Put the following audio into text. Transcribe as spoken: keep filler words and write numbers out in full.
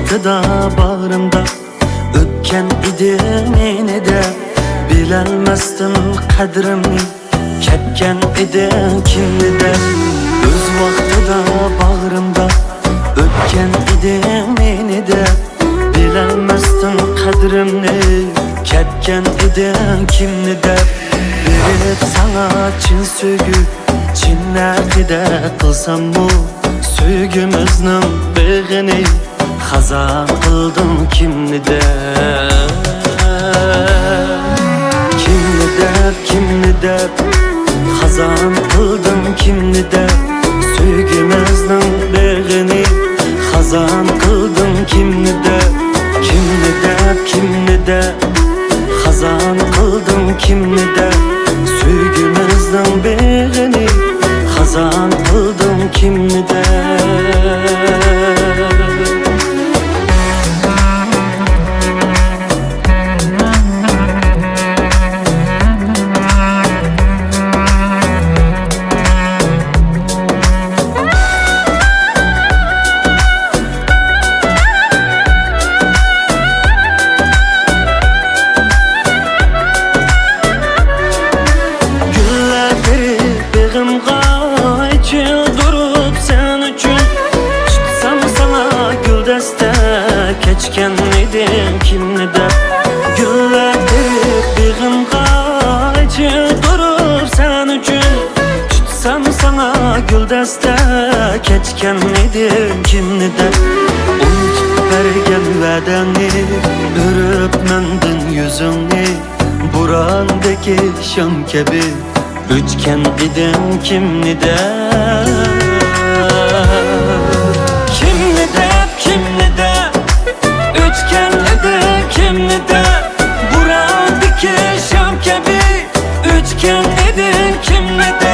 ۋاقتىدا باغرىمدا ئۆتكەن ئىدىڭ مېنى دەپ، بىلەلمەستىن قەدرىمنى كەتكەن ئىدىڭ كىمنى دەپ. ئۆز ۋاقتىدا باغرىمدا ئۆتكەن ئىدىڭ مېنى دەپ، بىلەلمەستىن قەدرىمنى كەتكەن ئىدىڭ كىمنى دەپ. بېرىپ ساڭا چىن سۆيگۈ، چىن ئەقىدە قىلساممۇ، سۆيگۈمىزنىڭ بېغىنى خازان قىلدىڭ كىمنى دەپ؟ كىمنى دەپ، كىمنى دەپ خازان قىلدىڭ كىمنى دەپ؟ سۆيگۈمىزنىڭ بېغىنى خازان قىلدىڭ كىمنى دەپ؟ كىمنى دەپ، كىمنى دەپ خازان قىلدىڭ كىمنى دەپ؟ سۆيگۈمىزنىڭ بېغىنى خازان قىلدىڭ كىمنى دەپ؟ گۈللەر بېرىپ بېغىمغا، ئېچىلدۇرۇپ سەن ئۈچۈن، تۇتسام ساڭا گۈلدەستە، كەچكەن ئىدىم كىمنى دەپ؟ گۈللەر بېرىپ بېغىمغا، ئېچىلدۇرۇپ سەن ئۈچۈن، تۇتسام ساڭا گۈلدەستە، كەچكەن ئىدىم كىمنى دەپ؟ ئۇنتۇپ بەرگەن ۋەدەڭنى، ئۆرۈپ مەندىن يۈزۈڭنى، بوراندىكى شام كەبى ئۆچكەن ئىدىڭ كىمنى دەپ؟ كىمنى دەپ، كىمنى دەپ؟ ئۆچكەن ئىدىڭ كىمنى دەپ؟ بوراندىكى شام كەبى ئۆچكەن ئىدىڭ كىمنى دەپ؟